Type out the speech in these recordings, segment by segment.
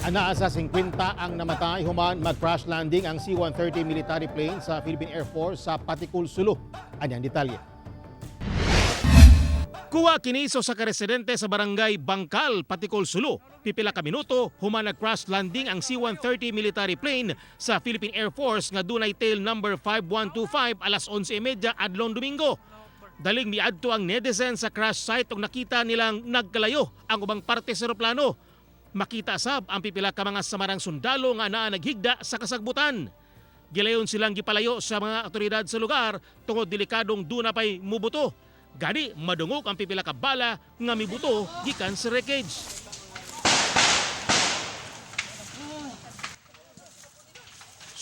Anaa sa 50 ang namatay human mag-crash landing ang C-130 military plane sa Philippine Air Force sa Patikul, Sulu. Anyang detalye. Kuha kini sa usa ka residente sa barangay Bangkal, Patikul, Sulu. Pipila ka minuto human nag-crash landing ang C-130 military plane sa Philippine Air Force nga dunay tail number 5125 alas 11:30 adlong Domingo. Daling miadto ang netizen sa crash site ug nakita nilang nagkalayo ang ubang parte sa eroplano. Makita sab ang pipila ka mga samarang sundalo nga naa naghigda sa kasagbutan. Gilayon silang gipalayo sa mga otoridad sa lugar tungod delikadong duna pay mubuto. Gani madungog ang pipila ka bala nga mibuto gikan sa wreckage.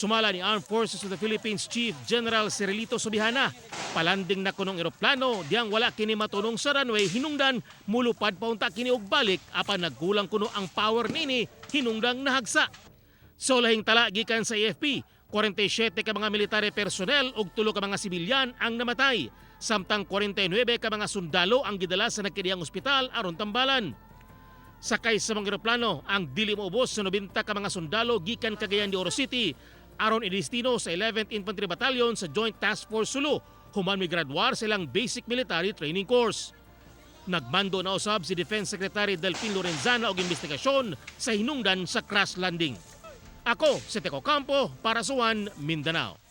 Sumala ni Armed Forces of the Philippines Chief General Cirilito Sobejana, palanding na kunong eroplano diyang wala kini matunong sa runway, hinungdan mulupad pa unta kini og balik, apan nagkulang kuno ang power nini, hinungdang nahagsa. Sa lahing tala gikan sa AFP, 47 ka mga military personnel ug 3 ka mga sibilyan ang namatay, samtang 49 ka mga sundalo ang gidala sa nagkidiyang ospital aron tambalan. Sakay sa mga eroplano ang dili moubos sa 90 ka mga sundalo gikan Cagayan de Oro City aron idestino sa 11th Infantry Battalion sa Joint Task Force Sulu human migraduar sa ilang basic military training course. Nagmando na usab si Defense Secretary Delfin Lorenzana og investigasyon sa hinungdan sa crash landing. Ako si Teco Campo para sa One Mindanao.